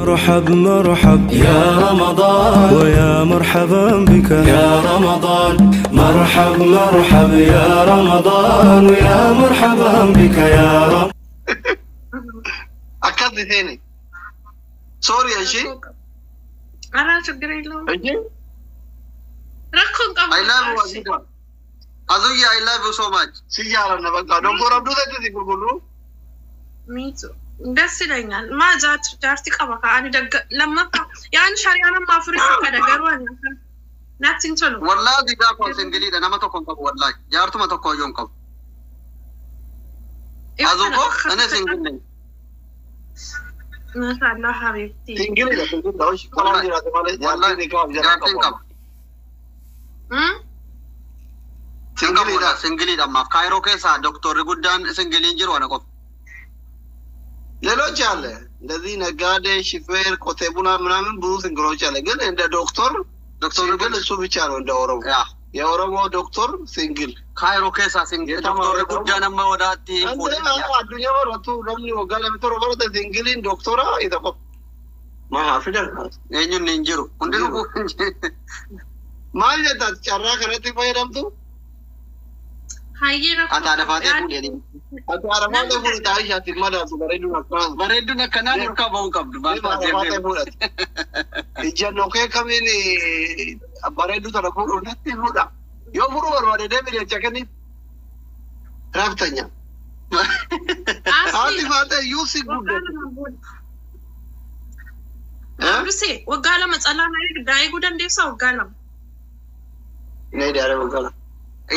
مرحب مرحب يا رمضان، ويا مرحبا بك يا رمضان. مرحب مرحب يا رمضان، ويا مرحبا بك يا رمضان. Akkas seene. Sorry ishee. Araa ችግር የለውም። Ishee. Rakkoon qabu. I love you, Azuka. Azuya, I love you so much. Si jaalanna bakka. Doktor Abduu ta'etti si gurgurru. Me too. ደስ ይለኛል። ማ jaartii qaba ka ani dagga lammaffaa yaan shari'aan amma afurii kada garuu ani natti hin tolu. Wallahi Aziza koo singleiidha, nama tokko hin qabu wallahi. Jaartuma tokko iyyuu hin qabu. Azuu koo እኔ single ነኝ። ማሻአላህ حبيبتي. Singleiidha, singleiidha. Hoshi kalaan jiraate malee Wallahi jaartiin ni qabu. Jaartiin qaba. Singleiidha, singleiidha ammaaf. Kaayiroo keessaa doktorri guddaan singleiin jiru ana qofa. ሌሎች አለ እንደዚህ ነጋዴ፣ ሹፌር፣ qotee bulaa ምናምን ብዙ singleኦች አለ። ግን እንደ ዶክተር Doktorri single እሱ ብቻ ነው እንደ ኦሮሞ፣ yaa የኦሮሞ ዶክተር single። Kaayiroo keessaa single doktorri guddaan amma wadaatti fuudhe. Addunyaa baratu namni waggaa 27 barate singleiin doktora isa qofa. Maa fidan. Eenyuun hin jiru. Hundinuu Maal jetta, carraa kanatti fayyadamtu? Hayyee rakkoo. Ati adafaatee fuudhee. Ati arafaatee fuudhi, taa'ishaatti madaasu bareeduun akkanaa. Bareedduun akkanaa nurkaa bahuu qabdu. Arafaatee fuudhati. Ijjannoo kee kamiin bareedduu tana fuudhu natti fuudha. Yoo fuudhuu barbaade deemi jecha kenni. Raabtanya. Haati faatee iyyuu si guddate. Abdusee, waggaa 2 calaa na eeguu dandeessaa, waggaa 2? Inni daara waggaa 2.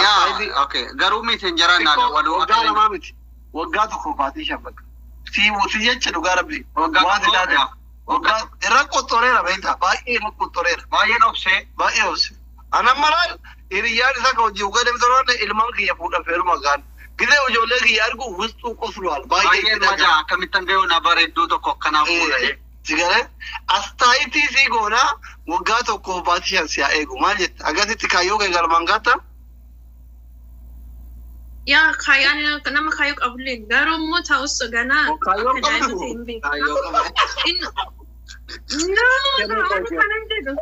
Yaa, okay. Garuu messengeraan naa dawwaluu Waggaa akka lamaa miti. Waggaa 1 baatii 5 bakka. Si jecha dhugaa rabbi. Waggaa Waan 1 taate. Yaa. Waggaa irra qottoreera beektaa, baay'ee irra qottoreera. Baay'ee dhoksee. Baay'ee obse. Anan malaan hiriyyaan isaa kan hojii waggaa deemte tolaan ilmaan kiyya fuudhan feeruma gaan. Gisee ijoollee kiyya argu wustuu qosluwaal baay'ee Baay'ee itti majaa akkamittan ga'uu na bareedduu tokko akkanaaf fuudhee. Sigalee astaayitii sii goonaa, waggaa 1 baatii 5 si haa eegu, maal jetta, akkasitti kaayyoo kee galmaan gaatta? Yaa kaayyaan nama kaayyoo qabullee garuu immoo ta'us ganaa Kaayyoo akka daa'ima qabdu? ta'e hin beeku. Kaayyoo qaba. No, no, ani kanan jedhu.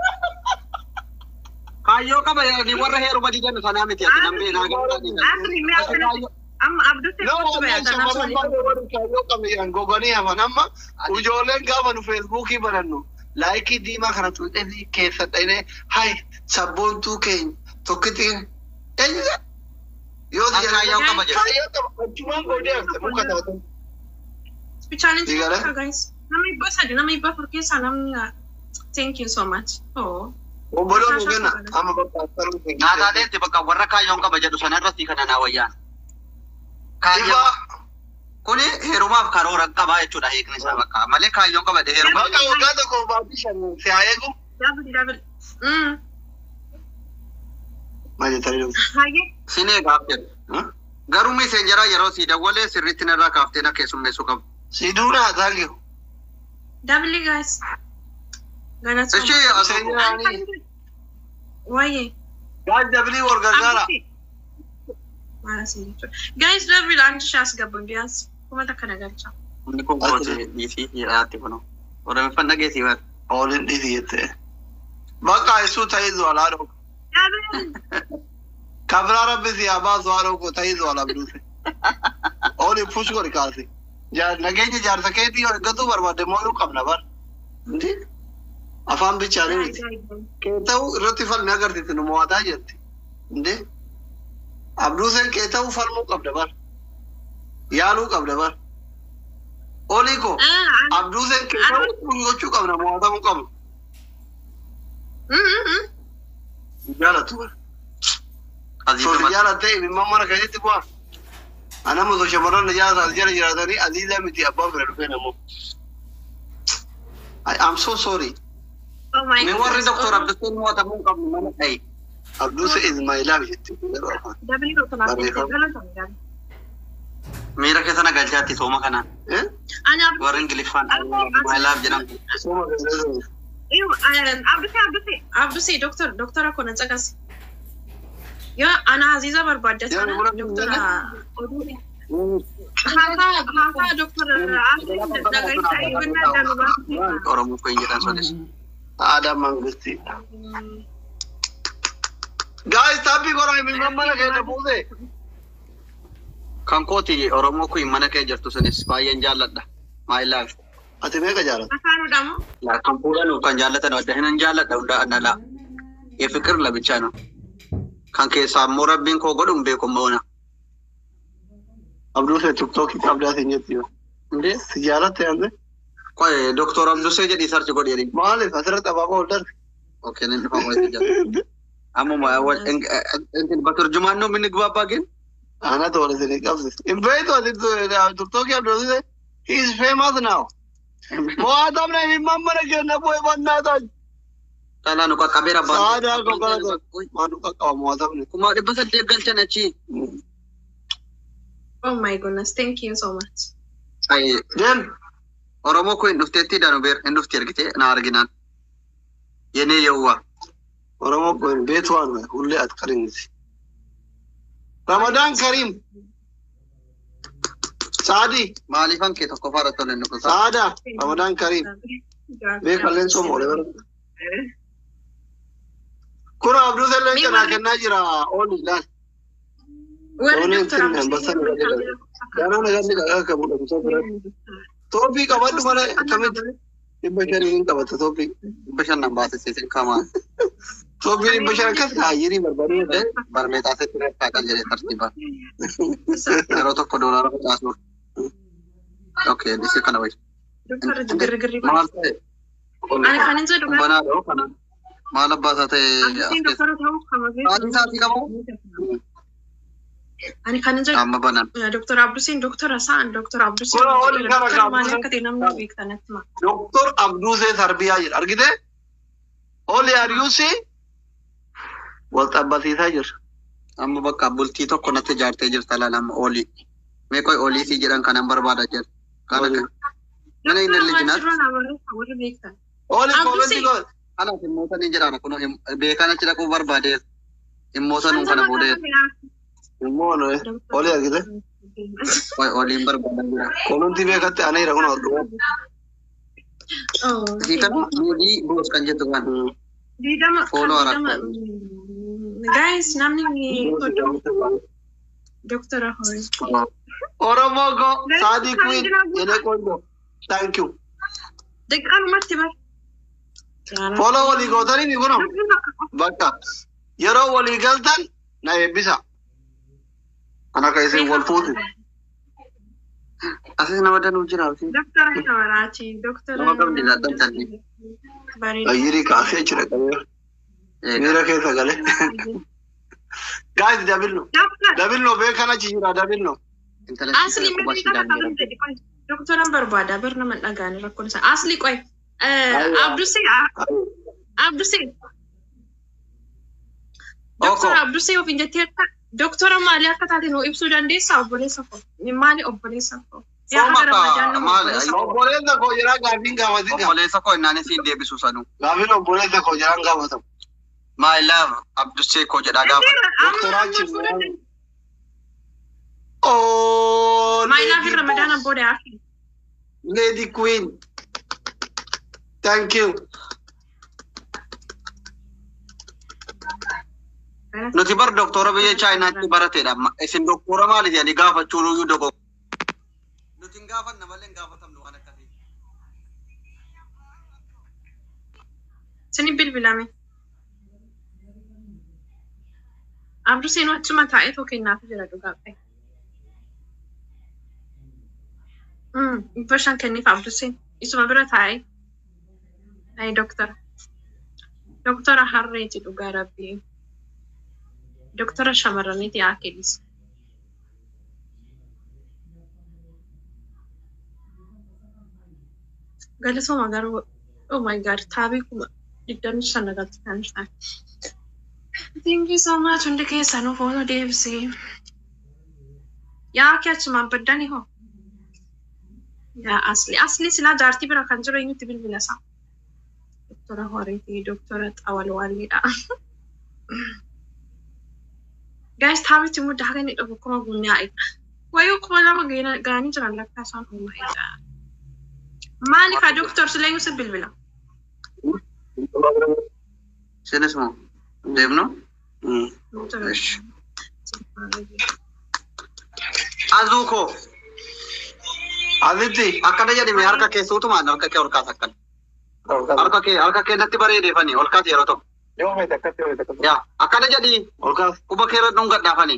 Kaayyoo qaba ni warra heeruma didan sanaa miti, ati nan beeknaa garuu. Asli mee akkanatti amma Abdusee Nama kottu wallahi bayaa tanaaf shamarran waliin. Baay'ee warri kaayyoo qabne jiran goganii hafan. Amma ijoolleen gaafa nu Facebookii banannu likeii diimaa kana tuqxee keessa dhaqnee hay sabboontuu keenya tokkitti eenyu yoo An kaayyoo qaba jedhu. Kaayyoo qaba achumaan godhee hafte muka taate. Challenge Sigale? guys. Nama 300, nama 400 keessaa namni, thank you so much. Oh. Obboloo nu kenna amma bakka akkanuu. Naa taateetti bakka warra kaayyoon qaba jedhu sanarratti kana naa wayyaan. Kaayyoo kuni heerumaaf karoora qabaa jechuudha hiikni isaa bakka malee kaayyoon qaba jedhee heeruma. Bakka waggaa 1 baatii 5 si haa eegu. Double double. Maal jettanii dhuftu? Hayyee. Sin eegaaf jedhu. Garuu messengeraa yeroo sii dawwalee sirriitti narraa kaaftee na keessummeessuu qabu. Si duudhaa, thank you. Double guys. Galatooma. Ishee Azuu. Wayyee. Gaas double wal gargaara. Guys, double 1000 asgabun ቢያንስ 1000 nagalcha. Inni kun kootee dhiisii hidhaatti kunoo. Oromeeffan dhageessii bara. Oolin dhiisi jettee. Bakka isuu ta'ee zuwalaa dhooqa. Double. Kabiraa rabbi si haa baasu, haadha koo ta'ee zuwalaa abduuse. Oolin push godhi kaasi. Nageenya jaarsa keetii yoo eeggatuu barbaadde mooyuu qabna bar. Ndi? Afaan bichaanii miti. Kee ta'uu irratti falmi agarsiisti nu mo'ataa jirti. Ndi? Abduuseen kee ta'uu falmuu qabda bar. Yaaluu qabda bar. Olii koo Abduuseen kee ta'uu gochuu qabna, mo'atamuu qabna. Jaalatu bar. Soos jaalattee imimmaan mana keessatti bu'aa. Anama osoo shamarran na jaalatan jala jiraatanii Aziizaa miti abbaan fedha dhufee namoo. I am so sorry. Oh my. Mee warri Doktor Abduseen mo'atamuu hin qabnu mana dhayi. Abduuse is my love jetti yeroo afaan. Double tokko. Miira keessa na galchaatti sooma kanaan. Eh? Ani Abdusee. Warri Ingiliffaan my love jedhamu. Sooma keessatti. Abdusee, Abdusee, Abdusee, doktor doktora koo na caqasi. Yoo ana Aziza barbaadda Yaa, sana bura doktora oduu Haasaa Doktor dhaga'icha eeggannaa jaalubaa. Oromoo Queen jedhan sunis. Aadaa mangistii. Guys, taappii godhaa imimman mana keenya buuse. Kan kooti Oromoo Queen mana kee jirtu sunis baay'een jaalladha. My love. Ati meeqa jaalatta? Afaanuudha moo? Kan fuudhanu kan jaallatan adda hinan jaalladha hunda annala. የፍቅር ለብቻ ነው። Kan keessaa immoo rabbiin koo godhu hin beeku moona. Abduusee tiktookii qabdaa siin jetti yoo. እንዴ Si jaalatte ande? ቆይ ዶክተር Abdusee jedhii search godhi jedhi. Maaliif asirratti abaaboo ol darbe? Okay, nan dhufa wayii jedha. Ammuma እንትን በትርጁማን ነው የምንግባባ ግን Anatu wal isinii qabsise. Hin beektu ati tiktookii Abduusee? He is famous now. Mo'atamne imimman mana keenya bu'e bannaatan. Dhalaa nu qaqqabeera abbaan. Saadaa konkolaataa. Maal nu qaqqaba mo'atamne? 1800 galchan achi. Oh my goodness, thank you so much. Ay, Deem. Oromoo Queen dhufteetti daanu beer hin dhufti argite na arginaan. የኔ የዋ Oromoo kun beetu waan hullee ati qarinsi. Ramadaan Karim. Saadi. Maaliifan kee tokko faara tole nu kutaa. Saada. Ramadaan Karim. Beekalleen sooma oole bara. Kun Abduu Sellee kanaa kennaa jira ooli laal. Warri Ooliin Doktor sinni ambassan irra jedhama. Gaanaa nagaan dhagaa akka mul'atu isa biratti. Toophii qabadhu malee akkamitti 500 hin qabatta toophii. 500 nan baasisiisin kamaa. Toophii 500 akkas kaayyirii barbaadu. Barmeexaa sitti rakkaatan jedhee tartiiba. Yeroo tokko doolaara facaasu. Okay, dhisi kana wayi. Doktor girgirri. Maal ta'e? Ani kan hin jedhu Banaadha kana. Maal abbaa isaa ta'e? Abduuseen doktora ta'uu qaba. Sa'aatii isaatii qabu? Ani kan hin jedhu Amma banan. Doktor Abduuseen doktora sa'an Doktor Abduuseen Kun ooli kana doktora maali qabu. akka ta'e namni beektanatti hima. Doktor Abduusee Sarbiyaa jedha. Argitee? Oli Ariyuusii wal xabbasiisaa jira. Amma bakka bultii tokko natti ijaartee jirta laala amma olii. Mee qoy olii si jedhan kanan barbaada jedha. Kan akka. Mana inni Doktora maal lijinaat. jiruu naa barreessa warri beektan. Oli Abduusee. koomentii godhe. Kanaaf himmoota ni jedhaan kun beekan achi dhaquu barbaade. Himmoota nuun kana boodee Immoo oli argite? qoy oliin barbaadan jira. Koomentii beekatti aneera kun argamu. Isii kana muudii boos kan jettu kan. Diidama Fooloo kan arat. diidama guys namni doktora horii. Oromoo ko Saadi Queen jedhee qondo. Thank you. Daqiiqaanumatti bar. Follow walii gootanii ni kunoo. Bakka yeroo walii galtan na eebbisa. Ana akka isin wal fuutu. Asis nama danuu jira. Doktora Shamaraati. Doktora. Nama qabdi laaddan. Bareeda. Ayyirii kaasee jira qabee. Miira keessa galee. Guys, dabilno. Doktor. Dabilno beekan achi jira dabilno. Intala Asli mirri kana qabin jedhi qoy. Doktoran barbaada bar nama dhagaani rakkoon isaa. Asli qoy. Abdusee Abdusee. Doktora Abdusee ofiin jettee doktora maali akka taate nuu ibsuu dandeessaa obboleessa koo? Maali obboleessa koo? Yaa Sooma haga ka Ramadaan nama maali? obboleessa koo. Obboleessa koo jiraa gaafiin gaafatin gaa. Obboleessa koo innaan isiin deebisu sanuu. Gaafiin obboleessa koo jiraan gaafatamu. My love Abdusee koo jedhaa gaafata. Doktora achi. Oh, My love Lady Ramadaana Boss. booda yaafi. Lady Queen. Thank you. Nuti bar doktora biyya Chaayinaatti barateedha. Isin doktora maali jedhanii gaafachuun iyyuu dogo. Nuti hin gaafanna malee hin gaafatamnu waan akkasii. Sini bilbilame. Abduseen achuma taa'ee too kennaaf jira dhugaa ta'e. 500 kenniif Abduseen. Isuma bira taa'ee. Ay doktora. Doktora harreeti dhugaa rabbii. Doktora shamarraniiti yaa kennis. Galatooma garuu oh my god taabii 25,000 na galchitan jirtan. Thank you so much hundi keessanuu footoo deebisee. Yaa kee achumaan baddani hoo. Yaa asli asli silaa jaartii bira kan jiru eenyutti bilbila isaa? Doktora Horiitii doktora Xawalwaalleedha. Guys taabichi mudda haga inni dhufu kuma guunyaa eega. Wayuu 2000 ga'anii jiran lakkaa isaan. Oh my God. Maali kaa doktor sileenyu si bilbila? Isinis moo deemnu? Ish. Azuu koo. Azitti. Akkana jedhime harka kee suutumaan harka kee ol kaas akkana. Harka kee natti bareedeefani ol kaas yeroo tokko. Yoo feete akkatti yoo feete akkatti. Yaa akkana jedhi Ol kaas. Quba kee irra dhungadhaafani.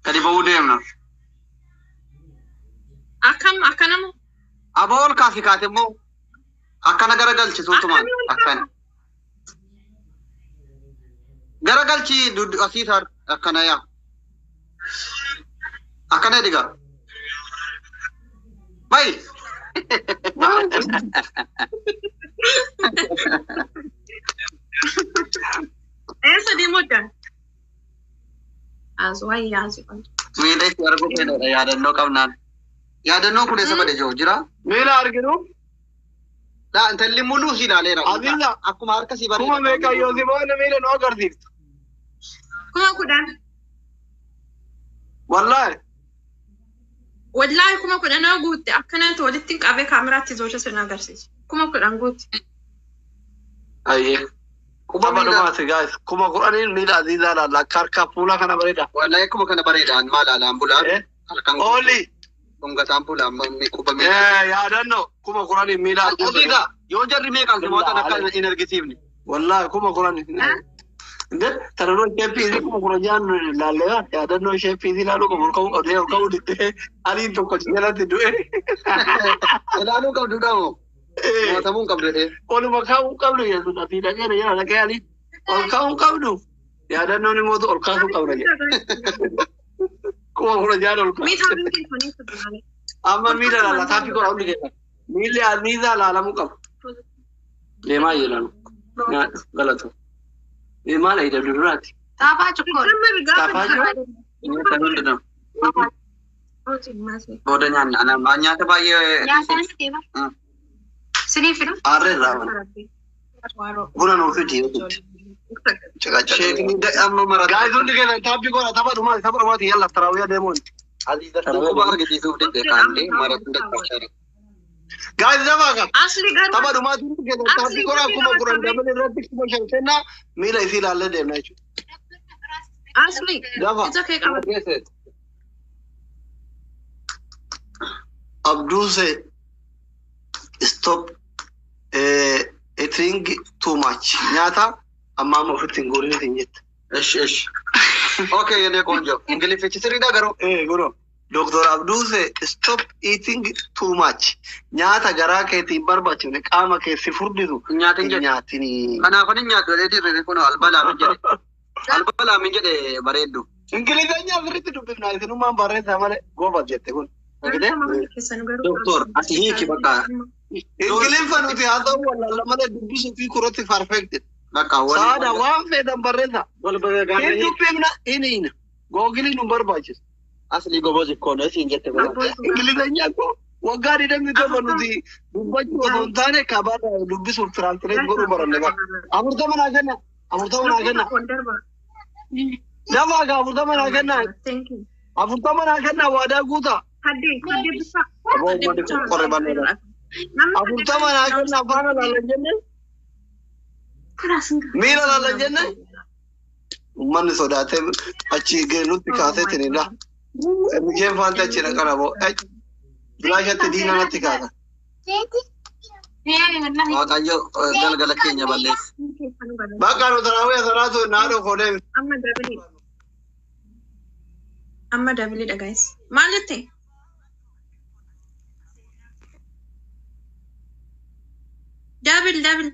Gadi ba'uu deemna. Akkam akkanama? Aboo ol kaasi kaate immoo akkana garagalchi suutumaan Akkamii ol akkana. kaasa? Garagalchi asii taar akkana yaa. Akkana diga. Bayi. Eessa deemuu dha? Azuu wayyaa azuu. Miila itti arguu fedha yaadannoo qabnaan. Yaadannoon kun eessa bade jiru jira? Miila arginu. Laa intalli muluu si ilaaleera. Aziza. Akkuma harka si bareeda. Kuma meeqa yoo si boone miila nu agarsiiftu. 10,000. Wallaahi. Wallaahi 10,000 guutte akkanatti walitti hin qabee kaameraatti zoota sin agarsiisa. 10,000 guutte. Ayyee. Quba Tapha miila. dhumaati guys. 10,000n miila Aziizaa laalla. Akka harkaa fuula kana bareeda. Wallaahi akkuma kana bareedaan maal alaan bulaa. Halkan Ooli. dhungataan bulaa mammi quba miila. Yaadannoo 10,000n miila arguu Aziza yoo jarri meeqaan si mootan akka hin argisiifne. Wallaahi 10,000. Inde tanarra sheepii 16,000 laallee yaadannoo sheepii ilaaluu qabu ol ka'uu qabdee ol ka'uu diddee aliin tokko jalatti du'e. Ilaaluu qabdu dhamoo. Mootamuu hin qabdu jedhee. Oluma ka'uu qabdu yesuus asii dhaqee jala dhaqee aliin ol ka'uu qabdu. Yaadannoon immoo ol kaasuu qabna jedhe. 16,000 ol Miidhaa kaasa. keessanii itti Amma miila laalla taappii godha hundi keessa. Miilli Aziizaa laalamuu qaba. Deemaa jedhan. Galatu. Maal ayida duraati? Xaafaa cukkoon. Xaafaa jiru? Nyaata hundinuu. Booda nyaanna. Ana nyaata baay'ee. Nyaataan deema. Sinii fidu. Aarree irraa buna nuu fidi. Sheekni amma marata. Guys hundi keessa taappii godha tapha dhumaati tapha dhumaati yalla taraawwiyaa deemuun. Quba argisiisuuf didde kaandee maratu dadhabaa. Guys dafaa qaba. Asli garuu Tapha dhumaati hundi keessa taappii godha 10,000 dabale irratti 5,000 kennaa miila isii ilaallee deemna jechuudha. Asli Dafa. ija kee qaba. Abduuse stop eating too much. Nyaata amma amma ofitti hin guurin hin jette. Ish ish. Okay የኔ ቆንጆ እንግሊዝች sirriidha garuu. Eh guro. Doktor Abduuse stop eating too much. Nyaata garaa keetiin barbaachifne qaama kee si furdisu Nyaatin hin jedhe. nyaatini. Kanaafan hin nyaadhu jedhee dirree kun albalaamin jedhe. Albalaamin jedhe bareeddu. Ingilizanya sirriitti dubbifna isinummaan barreessaa malee goofa jette kun. Argitee? Doktor ati hiiki bakka Ingiliffa nuti haa ta'u wallaalla malee dubbisuu fi kuratti perfect. Bakka Saada waliin. waan feetan barreessa. Hin dubbifna hin hiina. Googiliin nu barbaachisu. Asli goboz እኮ ነው siin jette kun. Ingilizanya koo waggaa 27 nuti dubbachuu osoo hin taane kabaadha dubbisuuf translate godhuu baranne bara. 40 naa kenna. 40 naa kenna. Dafaa gaa 40 naa kenna. 40 naa kenna waadaa guutaa. Aboo uummanni kun qorre banneedha. 40 naa kenna faana laalan jenne. Miila laalan jenne. Uummanni sodaatee achi nutti kaaseetiin dha. Mijeen faanti achi dhaqana boo. Bilaashatti diina natti kaasa. Waaqayyo galgala keenya balleessa. Bakka nu taraawii asaraatu naadho koo deemi. Amma dabili. Amma dabilidha guys. Maal jette? Double double.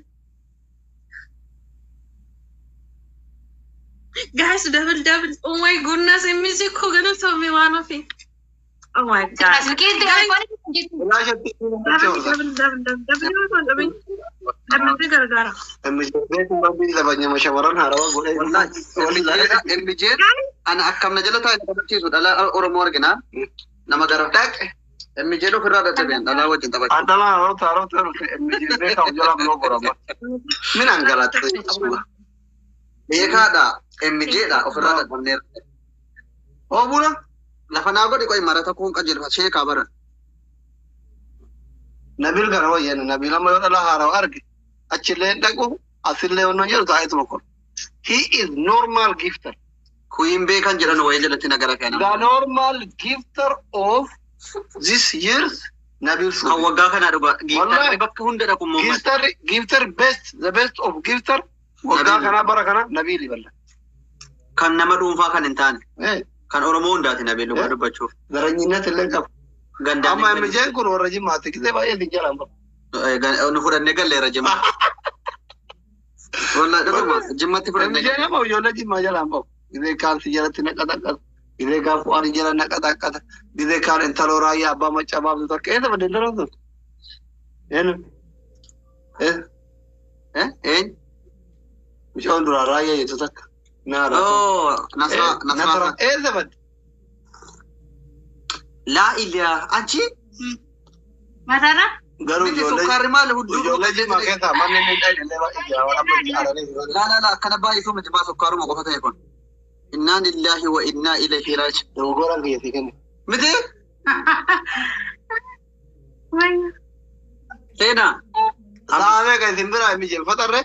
Guys, double double. Oh my goodness, music ko galatoomi waan ofii. Oh my God. Bilaashatti diina natti Double horsa. double double double double yoo ta'u double. Double gargaara. Mijeen rabbii labanyama shamarran haarawaa godhee. Wallahi MJ ana akkam na jala taa'e taphachiisu dhala Oromoo argina nama gara Dhaqe. MJ ofirraa dadhabeen dhalaa wajjin taphachiisu. Adala haroota haroota dhufe MJ beekamu jala biroo gorama. Min angalaatti jechuudha. Beekaadha MJ dha ofirraa dadhabneerra. Oo buna. Lafa naa godhi qo'i marata kun qajeelfa sheekaa baran. Nabil kana wayyan Nabil amma yoo dhala haarawaa arge achillee dhaqu asillee onnoo jedhu taa'eetuma kun. He is normal gifter. Kuyin beekan jedhan wayii jalatti nagara The kana. normal gifter of this year's Nabil Kan Sufi. waggaa kanaa dhugaa. Wallahi. Bakka hunda dhaqu immoo. Gifter, gifter best, the best of gifter. Waggaa Nabil. kana bara kana Nabil balla. Kan nama dhuunfaa kan hin taane. Eh, Kan Oromoo hundaati Nabil dhugaa dubbachuuf. Zaranyinnet illee qabu. Gandaan. Amma MJ'n kun warra Jimmaati. Gisee baay'ee sin jalaan bahu. Nu fudhannee galleera Jimma. Wallahi dhuguma Jimmatti fudhannee MJ'n amma ijoollee Jimmaa jalaan bahu. Gisee kaan si jalatti naqa xaqqata. Gisee kaan fu'aan jala naqa xaqqata. Gisee kaan intaloo raayyaa abbaa maccaa baaftu takka. Eessa badde intaloon sun? Eenyu? Eessa? Eh? Eenyu? Mucaan duraa raayyaa jettu takka. Naara. Oh, Nasraa Nasraa. Eessa badde? Laa ilaa achi Matara? Garuu miti ijoollee sukkaarri maal hudduu ijoollee Jimmaa keessaa manni miidhaa illee baay'ee jira. Waan amma itti aaranii jiran. Laa laa laa akkana baay'isuu miti maa sukkaaruma qofa ta'e kun. Innaa lillaahi wa innaa ilayhi raaji. Dogoggoraan kiyya sii kenne. Miti Wayya. seenaa. Sa'a meeqa isin biraa mijeeffatarree?